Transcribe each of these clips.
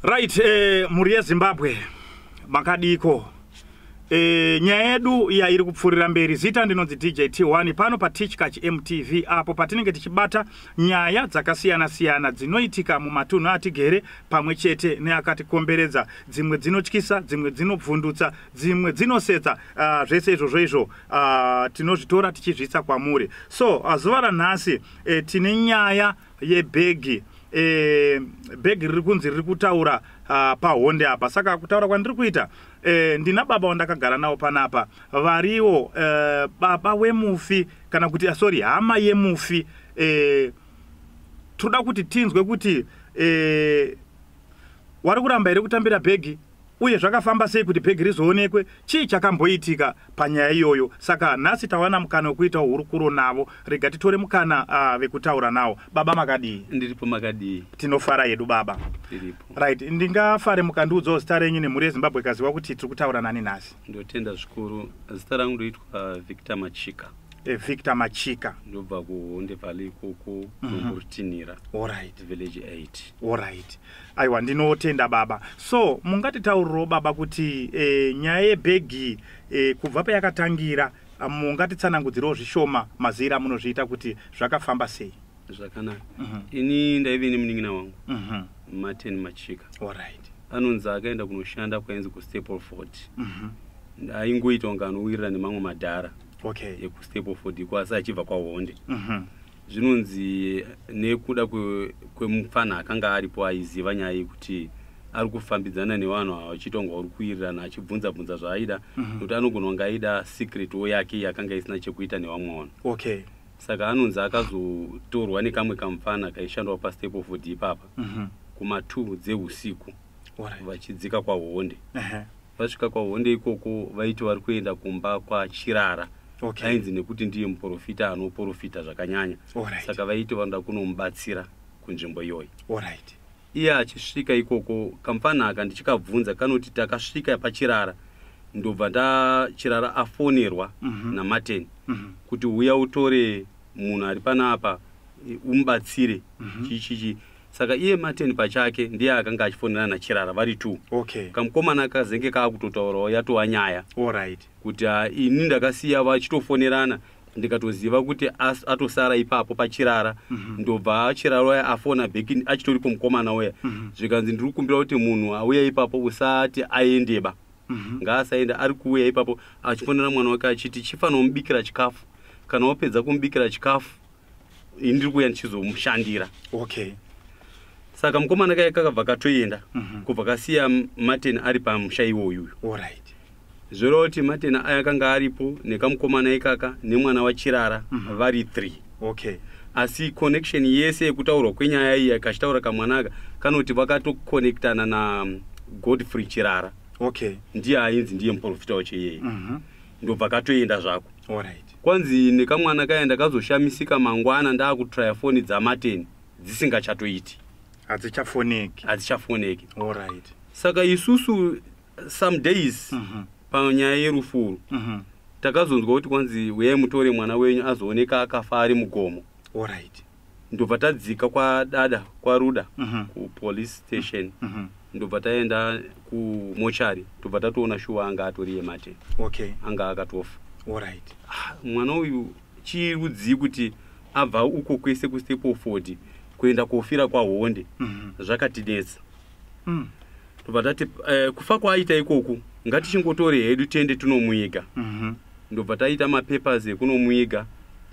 Right, mhuri yeZimbabwe, makadiko? Nyaya yedu iya iri kupfuurira mberi. Zita ndinonzi DJ T1 pano paTichkach MTV, apo patinenge tichibata nyaya dzakasiyana-siyana dzinoitika mumatunhu atigere pamwe chete neakatikomberedza. Dzimwe dzinotyisa, dzimwe dzinobvundutsa, dzimwe dzinosetsa. Zvese izvozvo izvo tinozvitora tichizviisa kwamuri. So zuva ranhasi tine nyaya yebhegi, bhegi riri kunzi riri kutaura pahonde apa. Saka kutaura kwandiri kuita, ndina baba wandakagara navo panapa, variwo baba wemufi, kana kuti sorry, hama yemufi. Toda kuti tinzwe kuti wari kuramba here kutambira bhegi, uye zvakafamba sei kuti bhegi rizoonekwe, chii chakamboitika panyaya iyoyo. Saka nhasi tawana mukana wekuitawo hurukuro navo. Rega titore mukana vekutaura nawo. Baba, makadii? Ndiripo, makadii? Tinofara yedu, baba. Ndiripo. Right, ndingafare mukandiudzawo zita renyu nemhuri yeZimbabwe ikaziva kuti tiri kutaura nani nhasi. Ndotenda zvikuru. Zita rangu ndoitwa Victor Machika. Victor Machika. Ndobva kuHonde Valley ikoko, Domborutinhira, village 8. Alright, aiwa, ndinotenda, baba. So mungatitaurirawo, baba, kuti nyaya yebhegi kubva payakatangira, mungatitsanangudzirawo zvishoma mazira amunozviita kuti zvakafamba sei? Zvakanaka. Ini ndaive nemunin'ina wangu, Martin Machika. Anonzi akaenda kunoshanda kwainzi kuStapleford. Aingoita kunge anowirirana nemamwe madhara ekuStapleford iko, asi achibva kwaHonde. Zvinonzi nekuda kwemupfana akanga aripo aiziva nyaya yekuti ari kufambidzana nevanhu ava, achiita kunge vari kuwirirana, achibvunza bvunza zvaaida, nekuti anogona kunge aida secretwo yake yakanga isina chekuita nevamwe vanhu. Saka anonzi akazotorwa nekamwe kamufana kaishandawo paStapleford ipapa kuma2 dzeusiku, vachidzika kwaHonde. Vasvika kwaHonde ikoko, vaiti vari kuenda kumba kwaChirara. Ainzi nekuti ndiye muprofita anoprofita zvakanyanya. Saka vaiti vanoda kunomubatsira kunzvimbo iyoyi. Iye achisvika ikoko, kamufana aka ndichikabvunza kanoti takasvika paChirara, ndobva ndaChirara afonerwa naMartin kuti uya utore munhu ari panapa, umubatsire, chii chichi. Saka iye Martin pachake ndiye akanga achifonerana naChirara vari two. Kamukomana kazenge kaakutotaurawo, yatova nyaya kuti, "Ah, ini ndakasiya vachitofonerana, ndikatoziva kuti atosara ipapo paChirara." Ndobva Chirara uya afona back achitoripo mukomana uya, zvikanzi, "Ndiri kukumbira kuti munhu auya ipapo usati aendeba, ngaasaenda, ari kuuya ipapo." Achifonera mwana wake achiti, "Chifanira kumubikira chikafu, kana wapedza kumubikira chikafu, ini ndiri kuuya ndichizomushandira." Saka mukomana kaya kakabva katoenda, kubva kasiya Martin ari pamusha iwoyuyu. Zvoreva kuti Martin aya akanga aripo nekamukomana ikaka nemwana waChirara, vari 3. Asi connection yese yekutaurwa kwenyaya iyi, kachitaura kamwana aka kanoti vakatokonectana naGodfrey Chirara. Ndiye ainzi ndiye muprofita wacho iyeye. Ndobva katoenda zvako. Kwanzi nekamwana kaya ndakazoshamisika mangwana ndaakutraya foni dzaMartin dzisingachatoiti. Hadzichafoneki. Hadzichafoneki. Saka isusu some days panyaya yerufuru, takazonzwa kuti kwanzi uyai mutore mwana wenyu, azooneka akafa ari mugomo. Ndobva tadzika kwadada kwaRuda, kupolice station. Ndobva taenda kumochari, ndobva tatoona shuwa anga atori yeMartin, anga akatofa. Ah, mwana uyu chirudzii kuti abva uko kwese kuStapleford kuenda kofira kwaHonde? Zvakatinetsa. Tobva tati kufa kwaaita ikoku, ngatichingotore hedu tiende tinomuiga. Ndobva taita mapapers ekunomuiga.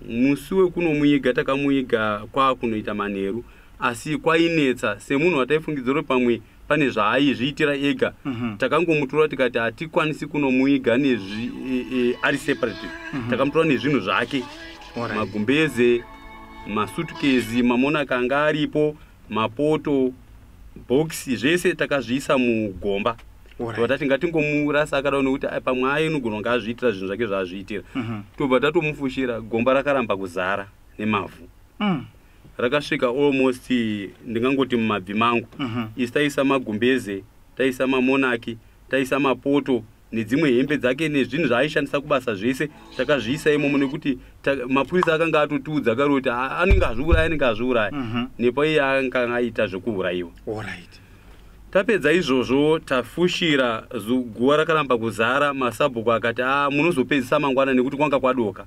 Musi wekunomuiga, takamuiga kwaakunoita manheru, asi kwainetsa semunhu wataifungidzira kuti pamwe pane zvaaizviitira ega. Takangomutora tikati hatikwanisi kunomuiga nezvi ari separate. Takamutora nezvinhu zvake, magumbeze, masutukezi, mamonaka anga aripo, mapoto, bhokisi, zvese takazviisa mugomba. Tobva tati ngatingomurasa akadaro, nekuti ai, pamwe ainogona kunge azviitira zvinhu zvake zvaazviitira. Tobva tatomufushira. Gomba rakaramba kuzara nemavhu. Rakasvika almost, ndingangoti mumabvi mangu. Isi taisa magumbeze, taisa mamonaki, taisa mapoto nedzimwe hembe dzake nezvinhu zvaaishandisa kubasa, zvese takazviisa imomo, nekuti mapurisa akanga atotiudza kare kuti, "Ah, anenge azviuraya, anenge azviuraya." Nepo iye anga aita zvekuurayiwa. Tapedza izvozvo, tafushira, guva rakaramba kuzara. Masabhuku akati, "A, munozopedzisa mangwana nekuti kwanga kwadoka."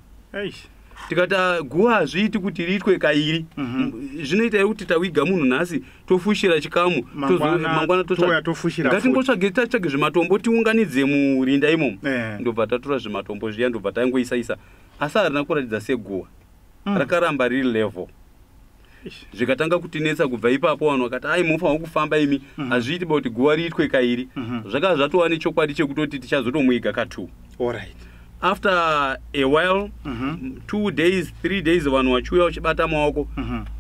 Tikati, "Ah, guva hazviiti kuti riitwe kairi. Zvinoita here kuti tawiga munhu nhasi, tofushira chikamu, Mangwana touya tofushira futi. Ngatingotsvage, tatsvage zvimatombo, tiunganidze murinda imomo." Ndobva tatora zvimatombo zviya, ndobva tangoisaisa, asi harina kuratidza seguva. Rakaramba riri level. Zvikatanga kutinetsa. Kubva ipapo vanhu vakati, "Ai, munofanira kufamba imi. Hazviiti ba kuti guva riitwe kairi." Zvakava zvatova nechokwadi chekutoti tichazotomuiga ka2. After a while, 2 days, 3 days, vanhu vachiuya vachibata maoko.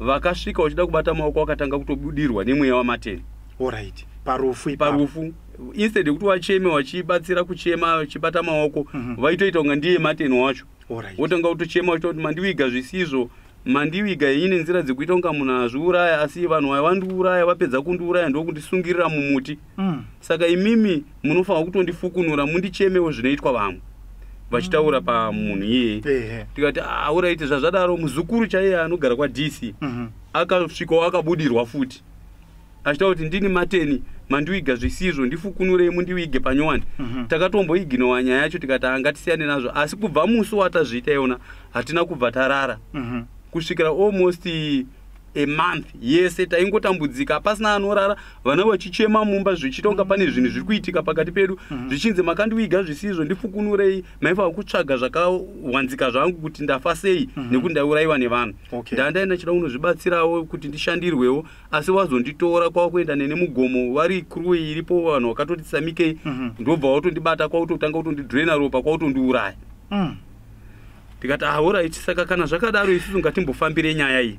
Vakasvika vachida kubata maoko, vakatanga kutobudirwa nemweya wamateni. Alright, parufu ipapo. Parufu. Instead yekuti vacheme, vachibatsira kuchema vachibata maoko, vaitoita kunga ndiye mateni wacho. Wotanga kutochema uchita kuti, "Mandiwiga zvisizvo, mandiwiga ine nzira dzekuita kunga munhu azviuraya, asi vanhu vaya vandiuraya, vapedza kundiuraya ndokundisungirira mumuti. Saka imimi munofanira kutondifukunura, mundichemewo zvinoitwa vamwe," vachitaura pamunhu iyeye. Tikati, "Alright." Zvazvadaro, muzukuru chaiye anogara kwaDC akasvikawo, akabudirwa futi achitaura kuti, "Ndini mateni, mandiwiga zvisizvo, ndifukunurei mundiwige panyowani." Takatomboiginowa nyaya yacho, tikati angatisiyane nazvo, asi kubva musi watazviita iona hatina kubva tarara. Kusvikira almost a month yese taingotambudzika, pasina anorara, vana vachichema mumba, zvichiita kunga pane zvinhu zviri kuitika pakati pedu. Zvichinzi, "Makandiwiga zvisizvo, ndifukunurei, maifanira kutsvaga zvakawanzika zvangu kuti ndafa sei, nekuti ndaurayiwa nevanhu. Ndandaenda chida kunozvibatsirawo kuti ndishandirwewo, asi wazonditora kwakuenda nene mugomo, vari crew iripo, vanhu vakatoti samikei. Ndobva watondibata, kwautotanga kutondidrena ropa, kwautondiuraya." Tikati, "Alright, saka kana zvakadaro isusu ngatimbofambire nyaya iyi,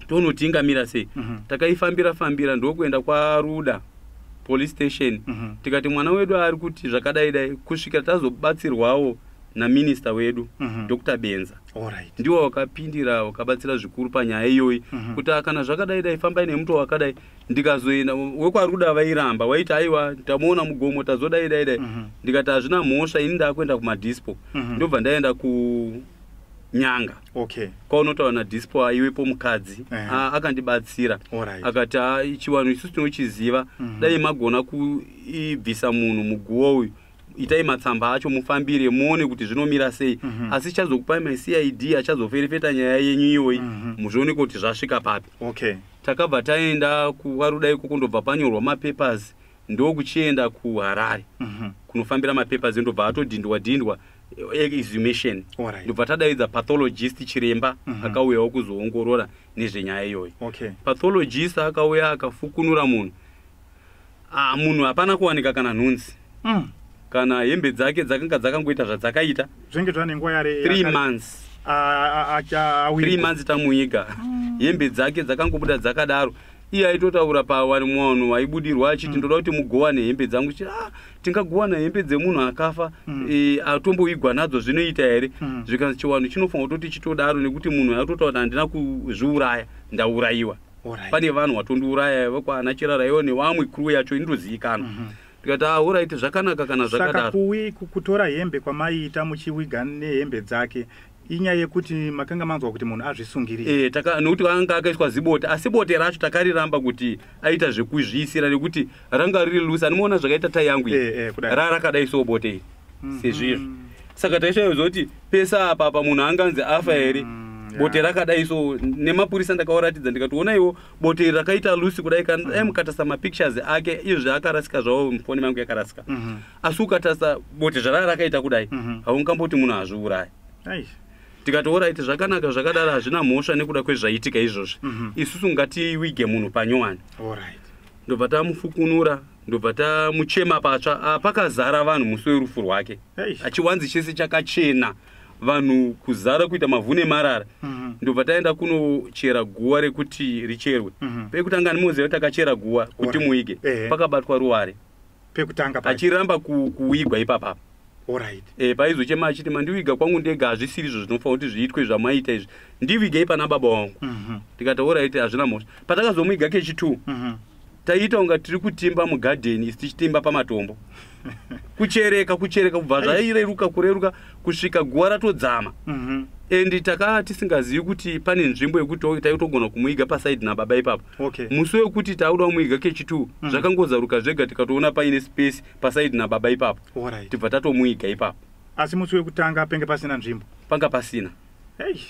tonoti ingamira sei." Takaifambira fambira, ndokuenda kwaRuda police station. Tikati mwana wedu ari kuti zvakadai dai, kusvikira tazobatsirwawo naminista wedu, Dr Benza. Ndiwo wakapindira, wakabatsira zvikuru panyaya iyoyi, kuti, "Ah, kana zvakadai dai, fambai nemutoo wakadai." Ndikazoenda wekwaRuda, vairamba, waiti, "Aiwa, tamuona mugomo, tazodai dai dai." Ndikati, "Hazvina mhosva, ini ndaakuenda kumadispo." Ndobva ndaenda kuNyanga, kwaunotaura nadispo aiwepo mukadzi. Akandibatsira. Akati, "Ah, chiwanhu isusu tinochiziva. Dai magona kuibvisa munhu muguwa uyu, itai matsamba acho, mufambire muone kuti zvinomira sei. Asi chazokupai maCID achazoferefeta nyaya yenyu iyoyi, muzvione kuti zvasvika papi." Takabva taenda kuwaruda ikoko, ndobva panyorwa mapapers, ndokuchienda kuHarare kunofambira mapapers, ndobva atodhindwa dhindwa exhumation. Ndobva tadaidza pathologist, chiremba, akauyawo kuzoongorora nezvenyaya iyoyo. Pathologist akauya, akafukunura munhu. Ah, munhu hapana kuwanika kana nhunzi, kana hembe dzake dzakanga dzakangoita zvadzakaita. Zvinenge zvane nguva yare 3 months. 3 months tamuiga, hembe dzake dzakangobuda dzakadaro. Iye aitotaura pavanhu vaibudirwa achiti, "Ndoda kuti mugowane hembe dzangu." Chiti, "Ah, tingagowana hembe dzemunhu akafa? Atomboigwa nadzo, zvinoita here?" Zvikanzi chiwanhu chinofanira kutoti chitodaro, nekuti munhu atotaura kuti, "Handina kuzviuraya, ndaurayiwa. Pane vanhu vatondiuraya, vekwana Chirara iwo nevamwe, crew yacho inotozivikanwa." Tikati, "Alright, zvakanaka kana Saka zvakadaro." Kutora hembe kwamaiita muchiwiga nehembe dzake, inyaya yekuti makanga manzwa kuti munhu azvisungirira? E, nokuti anga akaiswa zibote, asi bote racho takariramba kuti aita zvekuzviisira, nekuti ranga riri loose. Anomuona zvakaita tai yangu iyi. Kudai. Rakadai so bote iri, sezvizvi. Saka taishaizwa kuti pesa apa apa munhu anganzi afa here? Bote rakadai so. Nemapurisa ndakawaratidza, ndikati, "Onaiwo bote iri rakaita loose kudai." Kana dai mukatasa mapictures ake izvi, akarasika zvavo, mufoni mangu yakarasika, asi ukatasa bote zvarava rakaita kudai, haungamboti munhu azviuraya. Tikati, "Alright, zvakanaka zvakadaro, hazvina mhosva nekuda kwezvaitika izvozvi. Isusu ngatiwige munhu panyowani." Ndobva tamufukunura, ndobva tamuchema patsva. Ah, pakazara vanhu musi werufu rwake. Achiwanzi chese chakachena, vanhu kuzara kuita mavhu nemarara. Ndobva taenda kunochera guwa rekuti richerwe. Pekutanga, ndimoziva kuti takachera guwa kuti muige, pakabatwa ruware. Pekutanga pacho. Achiramba kuwigwa ipapapa. Paizochema achiti, "Mandiwiga kwangu ndega, hazvisiri izvo zvinofanira kuti zviitwe zvamaita izvi, ndiwigei pana baba wangu." Tikati, "Alright, hazvina mhosva." Patakazomuiga kechi2, taiita kunga tiri kutimba mugadheni, isi tichitimba pamatombo, kuchereka kuchereka, kubva zvaireruka kureruka kusvika guwa ratodzama. And takaa tisingazivi kuti pane nzvimbo yekuti taitogona kumuiga pasaidi nababa ipapo. Musi wekuti tauda kumuiga kechi2, zvakangozaruka zvega, tikatoona paine space pasaidi nababa ipapo. Tibva tatomuiga ipapo. Asi musi wekutanga penge pasina nzvimbo? Panga pasina.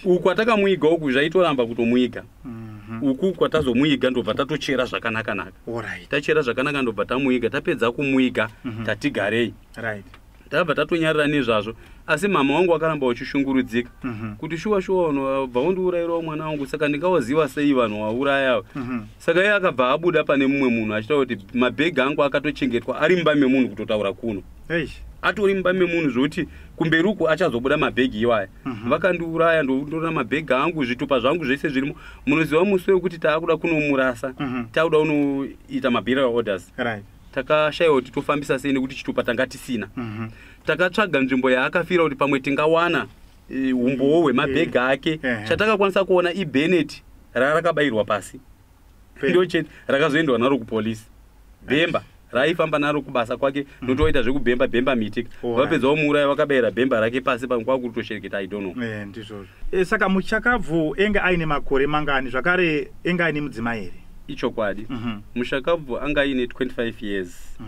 Uku kwatakamuiga uku zvaitoramba kutomuiga. Uku kwatazomuiga ndobva tatochera zvakanaka-naka. Tachera zvakanaka, ndobva tamuiga. Tapedza kumuiga, tatigarei. Tabva tatonyarira nezvazvo, asi mama wangu wakaramba uchishungurudzika kuti shuwa shuwa unobva undiurayirawo mwana wangu, saka ndingawaziva sei vanhu wauraya? Saka iye akabva abuda pane mumwe munhu achitaura kuti mabhegi angu akatochengetwa ari mumba memunhu, kutotaura kuno atori mumba memunhu, zvokuti kumberi uku achazobuda mabhegi iwaya. Vakandiuraya, ndotora mabhegi angu, zvitupa zvangu zvese zvirimo. Munoziva musi wekuti taakuda kunomurasa, taakuda kunoita maburial orders, takashayiwa kuti tofambisa sei nekuti chitupa tanga tisina. Takatsvaga nzvimbo yaakafira kuti pamwe tingawana umbowo hwemabhegi ake. Chatakakwanisa kuona ibhenet rarakabayirwa pasi, ndo chete rakazoendwa naro kupolisi, bhemba raaifamba naro kubasa kwake, notoita zvekubhemba bhemba miti. Vapedza vamuuraya, vakabayira bhemba rake pasi, pamwe kwakutoshereketa, I don't know. Ndizvozvo. Saka muchakabvu enge aine makore mangani? Zvakare enge aine mudzimai here? Ichokwadi. Mushakabvu anga aine 25 years.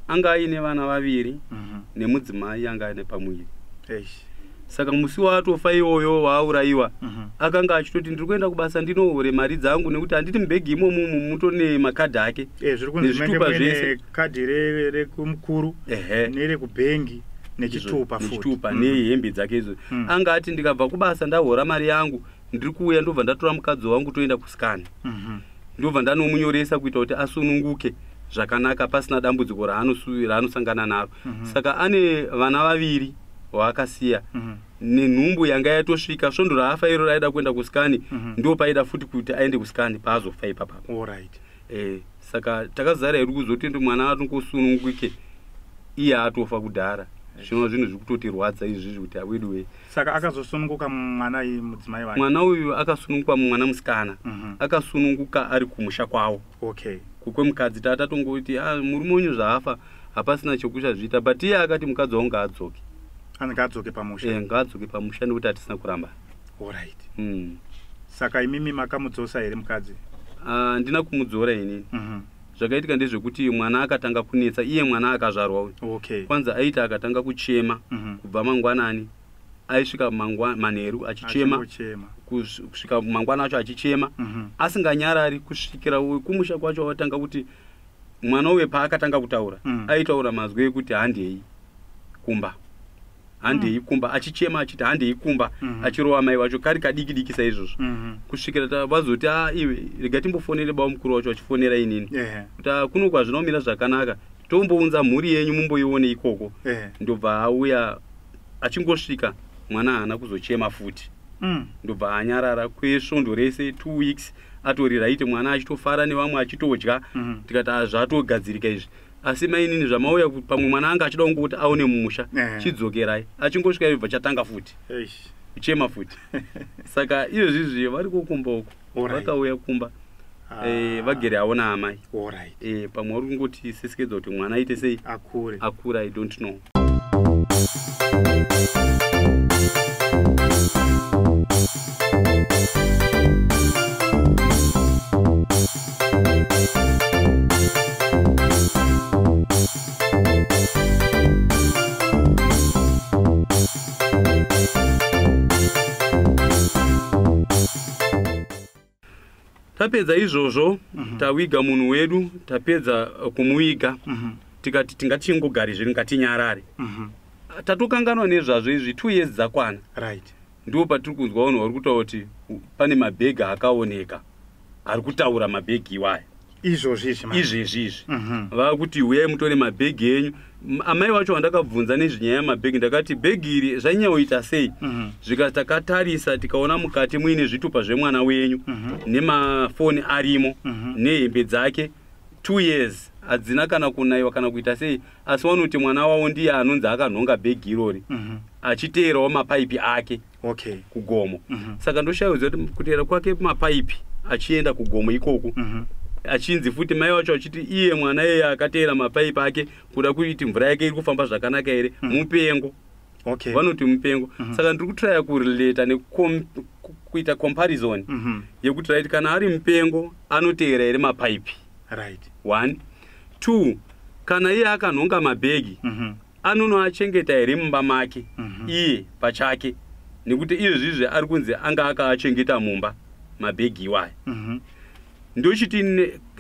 Anga aine vana vaviri nemudzimai anga aine pamuviri. Saka musi waatofa iwoyo waaurayiwa, akanga achitoti ndiri kuenda kubasa ndinohore mari dzangu, nekuti handiti mubhegi imomumu mutone makadhi ake Zviri kunzi menge nezvitupa muine zvese. Kadhi rekumukuru nerekubhengi nechitupa futi. Nechitupa nehembe dzake idzo. Anga ati ndikabva kubasa ndahora mari yangu, ndiri kuuya, ndobva ndatora mukadzi wangu, toenda kusikani, ndobva ndanomunyoresa kuita kuti asununguke zvakanaka pasina dambudziko raanosangana naro. Saka ane vana vaviri vaakasiya nenhumbu yanga yatosvika svondo raafa iro raida kuenda kusikani. Ndo paida futi kuti aende kusikani paazofa ipapapo. Saka takazara hedu kuzoti ndi mwana atongosununguke iye atofa kudhara, zvinova zvinhu zviri kutotirwadza izvizvi kuti aweduwe. Saka akazosununguka mwana iyi, mudzimai wake? Mwana uyu akasununguka, mwana musikana akasununguka ari kumusha kwavo kukwemukadzi. Tatatongoti, "Ah, murume wenyu zvaafa hapasina chekuchazviita," but iye akati mukadzi wangu ngaadzoke. Anenge adzoke pamusha. Ngaadzoke pamusha nekuti hatisina kuramba. Saka imimi makamudzosa here mukadzi? Ah, handina kumudzora inini. Zvakaitika ndezvekuti mwana akatanga kunetsa, iye mwana akazvarwa uyu. Kwanza aiti akatanga kuchema kubva mangwanani, aisvika manheru achichema. Achingochema. Kusvika mangwana acho achichema, asinganyarari, kusvikira kumusha kwacho watanga kuti mwana uyu paakatanga kutaura, aitaura mazwi ekuti handei kumba, handei kumba, achichema achiti handei kumba, achirova mai vacho kari kadiki diki saizvozvo, kusvikira vazoti, "A, iwe, rega timbofonere baba mukuru wacho," achifonera inini kuti, "Ah, kuno kwazvina kumira zvakanaka, tombounza mhuri yenyu mumboione ikoko." Ndobva auya, achingosvika mwana haana kuzochema futi. Ndobva anyarara kwesvondo rese, 2 weeks atori right, mwana achitofara nevamwe, achitodya. Tikati, "Ah, zvatogadzirika izvi, asi mainini zvamauya pamwe mwana anga achida kungoti aone mumusha. Chidzokerai." Achingosvika ibva chatanga futi kuchema futi. Saka izvozvizvi variko kumba uko. Vakauya kumba. Vagere havo naamai. Pamwe vari kungoti sesekedza kuti mwana aite sei? Akure. Akura, I don't know. Tapedza izvozvo, tawiga munhu wedu, tapedza kumuviga, tikati tingatingogari zvedu, ngatinyarare. Tatokanganwa nezvazvo izvi, 2 years dzakwana. Ndo patiri kunzwa vanhu vari kutaura kuti pane mabhegi akaoneka, ari kutaura mabhegi iwaya. Izvozvi izvi manje. Izvezvi izvi. Vakuti uyai mutore mabhegi enyu. Amai vacho vandakabvunza nezvenyaya yemabhegi, ndakati bhegi iri zvanyanyoita sei? Zvikati takatarisa tikaona mukati muine zvitupa zvemwana wenyu nemafoni arimo nehembe dzake, 2 years hadzina kana kunayiwa kana kuita sei, asi vanoti mwana wavo ndiye anonzi akanhonga bhegi irori achiteerawo mapaipi ake kugomo. Saka ndoshayiwa kuti kuteera kwake mapaipi achienda kugomo ikoko, achinzi futi mai vacho achiti iye mwana iyeye akateera mapaipi ake kuda kuiti mvura yake iri kufamba zvakanaka here, mupengo. Okay. Vanoti mupengo. Saka ndiri kutraya kurelata nekuita comparison yekuti, right, kana ari mupengo anoteera here mapaipi? One, two, kana iye akanhonga mabhegi, anonoachengeta here mumba make iye pachake? Nekuti izvizvi ari kunzi anga akaachengeta mumba mabhegi iwaya. Ndochiti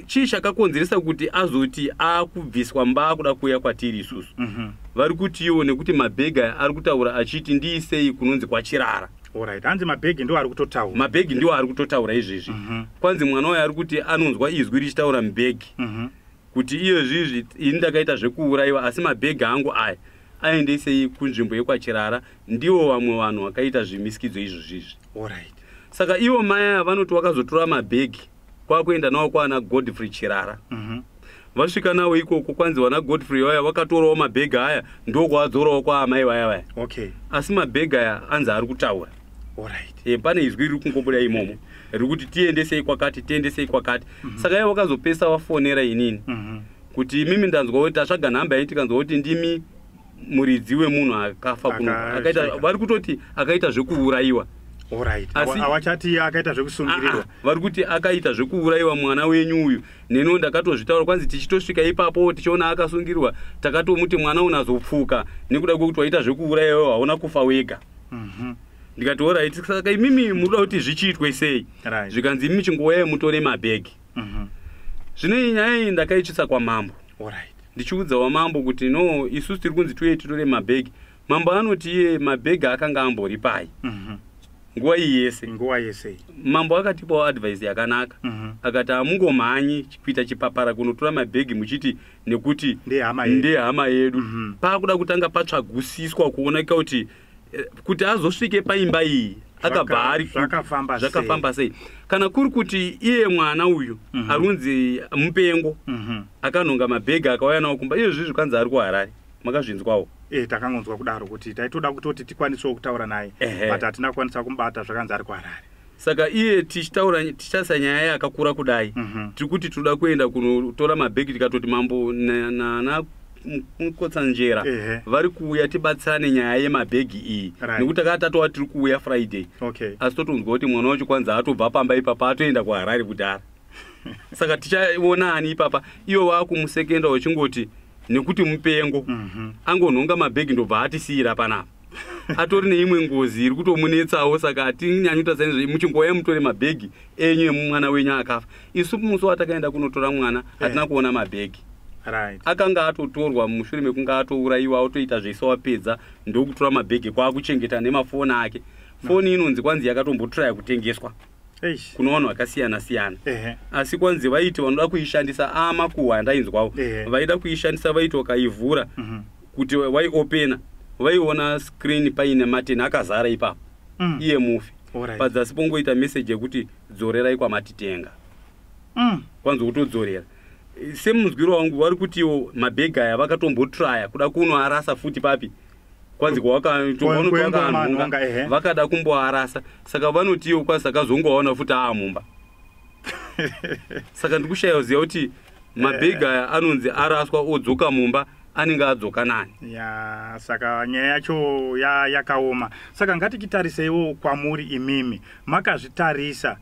chii chakakonzeresa kuti azoti akubviswa mumba, akuda kuuya kwatiri isusu? Vari kutiwo nekuti mabhegi aya ari kutaura achiti ndiisei kunonzi kwaChirara. Alright, hanzi mabhegi ndo ari kutotaura. Mabhegi ndiwo ari kutotaura izvezvi. Kwanzi mwana uyo ari kuti anonzwa izwi richitaura mubhegi kuti iyezvizvi ini ndakaita zvekuurayiwa, asi mabhegi angu aya aendesei kunzvimbo yekwaChirara, ndiwo vamwe vanhu vakaita zvimisikidzo izvozvizvi. Saka ivo mai aya vanoti vakazotora mabhegi kwakuenda nawo kwana Godfrey Chirara. Vasvika nawo ikoko, kwanzi vana Godfrey vaya vakatorawo mabhegi aya, ndokuadzorawo kwaamai vaya vaya. Asi mabhegi aya anzi ari kutaura. Pane izwi riri kungobuda imomo riri kuti tiendesei kwakati, tiendesei kwakati. Saka ivo vakazopesa vafonera inini kuti imimi ndanzwa kuti tatsvaga nhamba yenyu, tikanzwa kuti ndimi muridzi wemunhu akafa kuno. Akaita, vari kutoti akaita zvekuurayiwa. Awachati akaita zvekusungirirwa. Ah, ah, vari kuti akaita zvekuurayiwa mwana wenyu uyu. Neniwo ndakatozvitaura, kwanzi tichitosvika ipapo tichiona akasungirirwa, takatomuti mwana unazopfuka nekuda kwekuti waita zvekuurayiwa, hauna kufa wega. Ndikati alright, saka imimi munoda kuti zvichiitwe sei? Zvikanzi imi chingouyai mutore mabhegi. Zvino iyi nyaya iyi ndakaitsvitsa kwamambo, ndichiudza wamambo kuti no, isusu tiri kunzi tiuye titore mabhegi. Mambo anoti iye mabhegi akanga ambori pai nguva iyi yese? Nguva yese. Mambo akatipawo advice yakanaka. Akati hamungomhanyi kuita chipapara kunotora mabhegi muchiti nekuti ndehama yedu. Ndehama yedu. Paakuda kutanga patsvagusiswa kuoneka kuti kuti azosvike paimba iyi akabva ari Zvakafamba sei? Zvakafamba sei? Kana kuri kuti iye mwana uyu arunzi mupengo, akanhonga mabhegi akauya nawo kumba, izvozvi zvikanzi ari kuHarare, makazvinzwawo? Takangonzwa kudaro kuti taitoda kutoti tikwanisewo kutaura naye, but hatina kukwanisa kumubata, zvakanzi ari kuHarare. Saka iye tichitaura, tichitarisa nyaya yakakura kudai, tiri kuti tinoda kuenda kunotora mabhegi, tikatoti mambo nana Mukotsanjera vari kuuya tibatsirane nyaya yemabhegi iyi, nekuti takanga tatova tiri kuuya Friday, asi totonzwa kuti mwana wacho kwanzi atobva pamba ipapa atoenda kuHarare kudhara. Saka tichaona ani ipapa? Ivo vakumusekenda vachingoti nekuti mupengo, angonhonga mabhegi ndobva atisiyira panapa, atori neimwe ngozi iri kutomunetsawo. Saka hatinyanyi kutarisa nezve, muchingouya mutore mabhegi enyu emumwana wenyu akafa. Isu musi watakaenda kunotora mwana hatina kuona mabhegi. Akanga atotorwa mushure mekunge atourayiwa, otoita zvese, wapedza ndokutora mabhegi kwaakuchengeta nemafoni ake. Foni inonzi kwanzi yakatombotraya kutengeswa kuna vanhu vakasiyana siyana, asi kwanzi vaiti vanoda kuishandisa, amakuhwa andainzwawo, vaida kuishandisa vaiti vakaivhura kuti waiopena, vaiona screen paine Martin akazara ipapo, iye mufi. Padzasi pongoita meseji yekuti dzorerai kwamatitenga. Kwanzi kutodzorera. Semunzwiro wangu, vari kutiwo mabhegi aya vakatombotraya kuda kunoarasa futi papi, kwanzi Kuenga kwawakaanhonga, manhonga, ehe. Vakada kumboarasa. Saka vanotiwo kwanzi takazongovaona futi aamumba. Saka ndikushaya kuziva kuti mabhegi aya anonzi araswa odzoka mumba, anenge adzoka nani? Ya, saka nyaya yacho yakaoma. Saka ngatichitariseiwo kwamuri imimi makazvitarisa,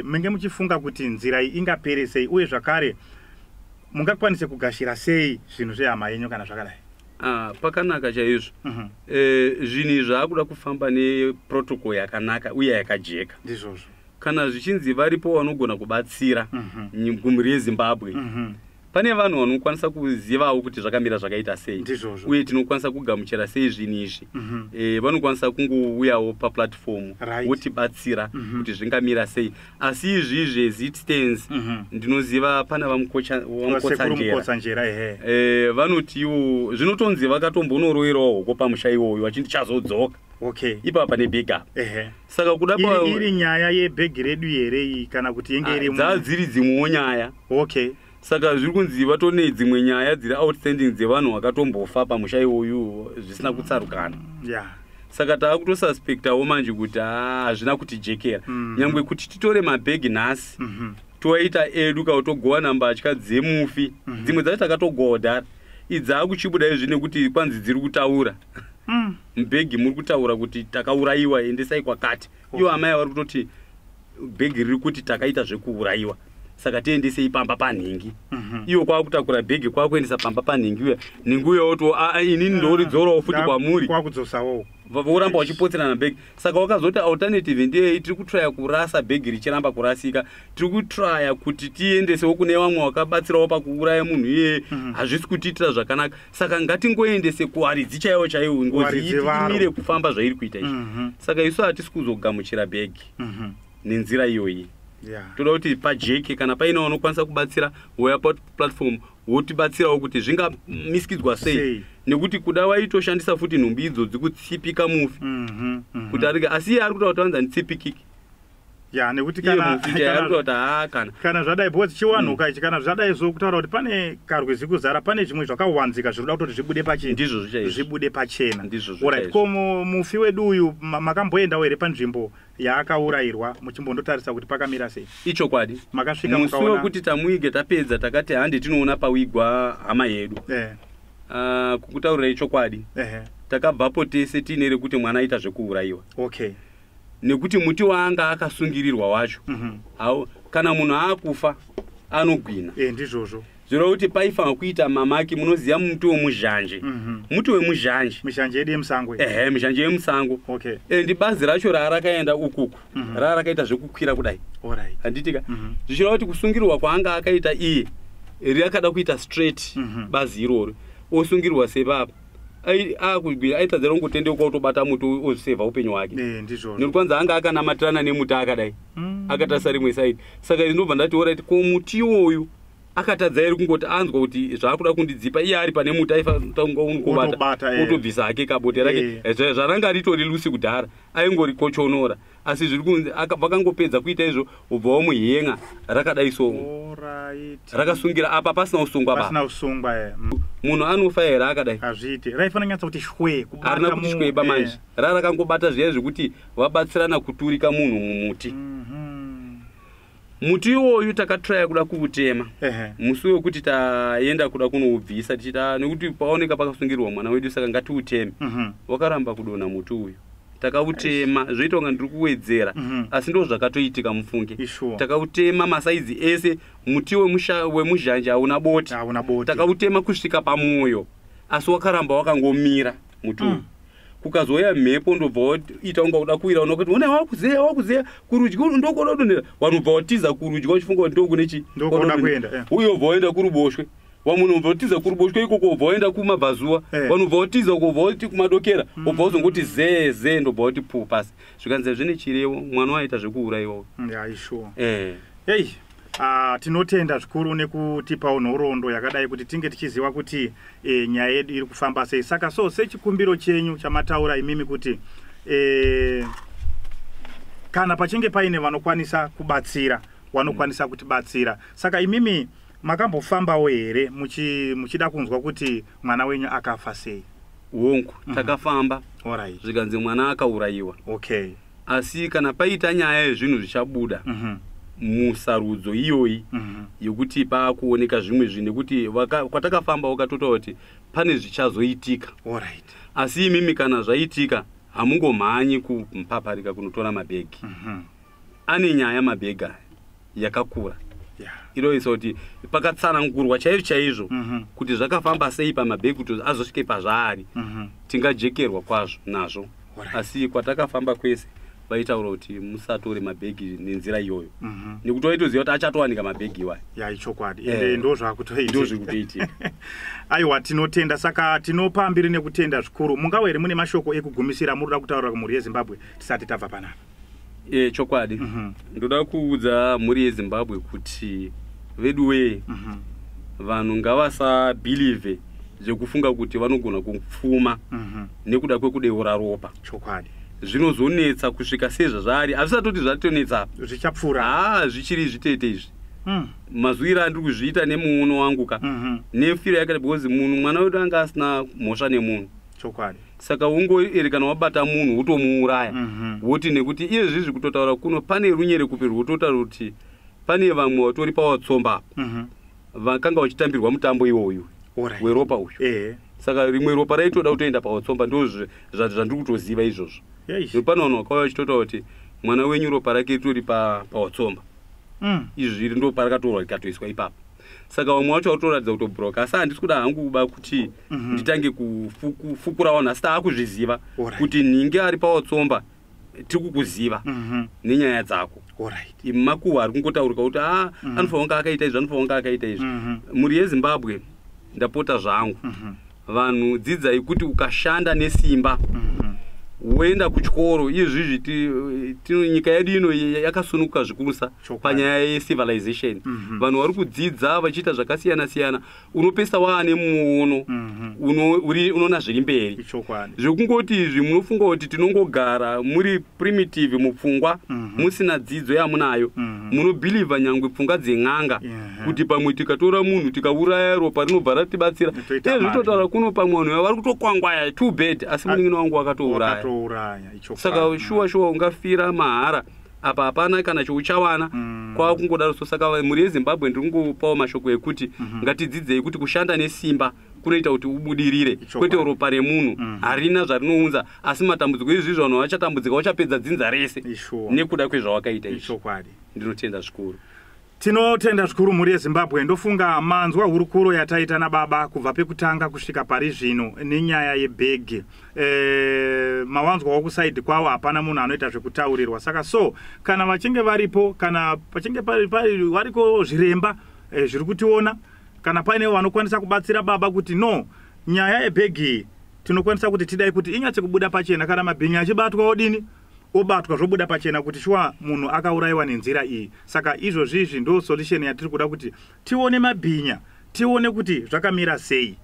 munge muchifunga kuti nzira iyi ingapere sei, uye zvakare mungakwanise kugashira sei zvinhu zvehama yenyu kana zvakadai? Ah, pakanaka chaizvo. Zvinhu izvi zvaakuda kufamba neprotocol yakanaka uye yakajeka. Kana zvichinzi varipo vanogona kubatsira kumhuri yeZimbabwe, pane vanhu vanokwanisa kuzivawo kuti zvakamira zvakaita sei uye tinokwanisa kugamuchira sei zvinhu izvi, vanokwanisa kungouyawo paplatform votibatsira kuti zvingamira sei. Asi izvizvi, as it stands, ndinoziva pana Sekuru vaMukotsanjera. Mukotsanjera, ehe. Vanoti ivo zvinotonzi vakatombonoroyerawo hoko pamusha iwoyo vachindi chazodzoka ipapa pane bhegi apa. Saka kuda Iri nyaya yebhegi redu here iyi, kana kuti yenge iri Dzaa dziri dzimwewo nyaya. Saka zviri kunzi vatone dzimwe nyaya dziri outstanding dzevanhu vakatombofa pamusha iwoyu zvisina kutsarukana. Saka taakutosuspectawo manje kuti haa, hazvina kutijekera. Nyangwe kuti titore mabhegi nhasi toaita edu, kana togowana mbatya dzemufi, dzimwe dzacho takatogodhara, idzi akuchibuda izvi nekuti kwanzi dziri kutaura. Mubhegi muri kutaura kuti takaurayiwa, endesai kwakati. Ivo amai vari kutoti bhegi riri kuti takaita zvekuurayiwa, saka tiendesei pamba panhingi. Iwo kwakutakura bhegi kwakuendesa pamba panhingi uya, nhingi uya woti, "Ah, inini ndoridzorawo futi kwamuri." Kwakudzosawo. Voramba vachipotserana bhegi. Saka wakazoti alternative ndeyei? Tiri kutraya kurasa bhegi, richiramba kurasika. Tiri kutraya kuti tiendesewo kune vamwe vakabatsirawo pakuuraya munhu iyeye. Hazvisi kutiitira zvakanaka, saka ngatingoendese kuvaridzi chaivo chaivo, ngozi Kuvaridzi varo. imire kufamba zvairi kuita izvi. Saka isu hatisi kuzogamuchira bhegi nenzira iyoyi. Toda kuti pajeke, kana paine vanokwanisa kubatsira, wouya paplatform wotibatsirawo kuti zvingamisikidzwa sei. Sei. Nekuti kuda waitoshandisa futi nhumbi idzodzi kutsipika mufi kuti arige, asi iye ari kutaura kuti wanzi handitsipikiki. Ya, nekuti Iye kana mufi chaiye ari kutaura kuti haa, kana kana zvadai, because chiwanhuka ichi, kana zvadai so, kutaura kuti pane karwizi kuzara, pane zvimwe zvakawanzika zvinoda kutoti zvibude pachena. Ndizvo zvichaizvo. Zvibude pachena. Ndizvo Alright. zvichaizvo. Ko mufi wedu uyu, makamboendawo here panzvimbo yaakaurayirwa muchimbondotarisa kuti pakamira sei? Ichokwadi. Makasvika Musi mukaona? wekuti tamuige tapedza, takati hande tinoona pawigwa hama yedu. Ah, kukutaurirai chokwadi, takabvapo tese tiine rekuti mwana aita zvekuurayiwa, nekuti muti waanga akasungirirwa wacho, kana munhu aakufa anogwina. Ndizvozvo. Zvireva kuti paifanwa kuita mamaki. Munoziva muti wemuzhanje? Muti wemuzhanje. Mishanje yedu yemusango iyi. Ehe, mizhanje yemusango. And bazi racho raarakaenda ukuku, raarakaita zvekukwira kudai, handitika? Zvichireva kuti kusungirirwa kwaanga akaita iye rakada kuita straight. Bazi iroro osungirwa sepapa, akugwira, aitadzira kungotendeuka otobata muti ozvisevha upenyu hwake. Ndizvozvo. Nekuti kwanza anga akanamatirana nemuti akadai, akatarisa rimwe side. Saka ndinobva ndati, alright, ko muti iwoyu akatadza iri kungoti anzwa kuti zvaakuda kundidzipa, iye ari pane muti Otobata, aifanira otobvisa hake kabote rake. Zvaranga ritori loose kudhara, aingorikochonora, asi zviri kunzi vakangopedza kuita izvo, ubva wamuhenga rakadai so, rakasungira apa pasina kusungwa pa. Pasina kusungwa. Munhu anofa here akadai? Hazviiti, raifanira nyatsa kuti shwe kubata. Harina kuti shweba. Manje rarakangobata zviya zvekuti vabatsirana kuturika munhu mumuti. Muti iwoyu takatraya kuda kuutema. Musi wekuti taenda kuda kunoubvisa tichiti, "Ah, nekuti paoneka pakasungirwa mwana wedu, saka ngatiuteme." Wakaramba kudonha muti uyu. Takautema, zvoita kunga ndiri kuwedzera, asi ndo zvakatoitika, mufunge. Isure. Takautema masaizi ese. Muti wemuzhanje hauna boti. Hauna boti. Takautema kusvika pamwoyo, asi wakaramba wakangomira muti uyu. Kukazouya mhepo, ndobva waita kunga kuda kuwira, unokuti ona wakuzeya, wakuzeya kurudyi, ndokododonhera. Vanhu bva watiza kurudyi vachifunga kuti ndokune chi Ndokunoda kuenda. Uye ubva waenda kuruboshwe, vamwe unobva watiza kuruboshwe ikoko, ubva waenda kumabvazuva. Vanhu ubva watiza uko, ubva wati kumadokera, ubva wazongoti zee zee, ndobva wati puu pasi. Zvikanzi zvine chirevo, mwana waita zvekuurayiwa. Ya, isure. Eh. Ei, tinotenda zvikuru nekutipawo nhoroondo yakadai kuti tinge tichiziva kuti nyaya yedu iri kufamba sei. Saka so sechikumbiro chenyu chamataura imimi kuti kana pachinge paine vanokwanisa kubatsira, vanokwanisa kutibatsira. Saka imimi makambofambawo here muchida kunzwa kuti mwana wenyu akafa sei? Hongu, takafamba. Zvikanzi mwana akaurayiwa. Asi kana paita nyaya yezvinhu zvichabuda musarudzo iyoyi yekuti paakuoneka zvimwe zvinhu, nekuti kwatakafamba wakatotaura kuti pane zvichazoitika. Asi imimi kana zvaitika hamungomhanyi kupaparika kunotora mabhegi. Ane nyaya mabhegi aya yakakura, inoisa kuti pakatsanangurwa chaizvo chaizvo kuti zvakafamba sei pamabhegi kuti azosvike pazvaari, tingajekerwa kwazvo nazvo. Asi kwatakafamba kwese vaitaura kuti musatore mabhegi nenzira iyoyo, nekuti waitoziva kuti achatowanika mabhegi iwayo. Ya, ichokwadi. Ende ndo zvakutoitika. Ndo zviri kutoitika. Aiwa, tinotenda. Saka tinopa mbiri nekutenda zvikuru. Mungava here mune mashoko ekugumisira muri kuda kutaurira kumhuri yeZimbabwe tisati tabva panapa? Chokwadi, ndoda kuudza mhuri yeZimbabwe kuti vedu wee, vanhu ngavasabhilivhe zvekufunga kuti vanogona kupfuma nekuda kwekudeura ropa. Zvinozonetsa kusvika sezvazvari, hazvisatoti zvatonetsa apa. Zvichapfuura. Haa, zvichiri zvitete izvi. Mazwiro andiri kuzviita nemuono wangu ka, nefiro yakati, because munhu, mwana wedu anga asina mhosva nemunhu. Saka ungoerekana wabata munhu wotomuuraya, woti nekuti iye zvizvi kutotaura kuno pane runyerekupe rwototaura kuti pane vamwe vatori pawatsomba apa, vakanga vachitambirwa mutambo iwoyu weropa uyu. Saka rimwe ropa raitoda kutoenda pawatsomba, ndo zvandiri kutoziva izvozvo. Pane vanhu vakauya vachitotaura kuti mwana wenyu ropa rake ritori pawatsomba. Izvi iri ndo parakatorwa rikatoiswa ipapo. Saka vamwe vacho varitoratidza kutobhuroka, asi handisi kuda hangu kuba kuti nditange kufukura vanhu, asi taakuzviziva kuti nhingi ari pawatsomba tiri kukuziva nenyaya dzako. Makuhwa ari kungotaurika kuti anofanira kunge akaita izvi, anofanira kunge akaita izvi. Mhuri yeZimbabwe, ndapota zvangu, vanhu dzidzai kuti ukashanda nesimba, woenda kuchikoro, izvizvi nyika yedu ino yakasununguka zvikurusa panyaya yecivilization. Vanhu vari kudzidza vachiita zvakasiyana siyana, unopesa waane muono unoona zviri mberi. Zvekungoti izvi munofunga kuti tinongogara muri primitive mupfungwa, musina dzidzo yamunayo, munobhilivha nyangwe pfungwa dzen'anga kuti pamwe tikatora munhu tikauraya ropa rinobva ratibatsira. Toita mari. Zvitotaura kuno, pamwe vanhu vari kutokwangwaya, too bad, asi munin'ina wangu wakatouraya. Wakatouraya, ichokwadi. Saka shuwa shuwa ungafira mahara apa, hapana kana chauchawana. Kwakungodaro so. Saka mhuri yeZimbabwe, ndiri kungopawo mashoko ekuti ngatidzidzei kuti kushanda nesimba kunoita kuti ubudirire, kwete ropa remunhu. Harina zvarinounza, asi matambudziko izvizvi vanhu vachatambudzika, vachapedza dzinza rese nekuda kwezvawakaita izvi. Ndinotenda zvikuru. Tinotenda zvikuru, mhuri yeZimbabwe. Ndofunga manzwa hurukuro yataita nababa kubva pekutanga kusvika pari zvino nenyaya yebhegi. Mawanzwawo kuside kwavo, hapana munhu anoita zvekutaurirwa. Saka so kana vachinge varipo, kana pachinge variko zviremba zviri kutiona, kana paine vanokwanisa kubatsira baba kuti no, nyaya yebhegi iyi tinokwanisa kuti tidai kuti inyatse kubuda pachena, kana mabhinya achibatwa odini, obatwa, zvobuda pachena kuti shuwa munhu akaurayiwa nenzira iyi. Saka izvozvizvi ndo solution yatiri kuda, kuti tione mabhinya, tione kuti zvakamira sei.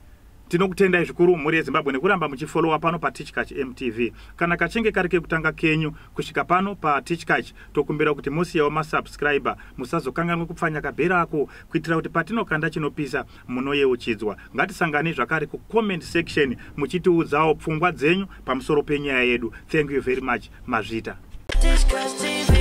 Tinokutendai zvikuru, mhuri yeZimbabwe, nekuramba muchifolowa pano paTichkach MTV. Kana kachinge kari kekutanga kenyu kusvika pano paTichkach, tokumbira kuti musiyewo masubscriber, musazokanganwe kupfanya kabhero kuitira kuti patinokanda chinopisa munoyeuchidzwa. Ngatisangane zvakare kucomment section muchitiudzawo pfungwa dzenyu pamusoro penyaya yedu. Thank you very much, mazvita. Tichkach TV.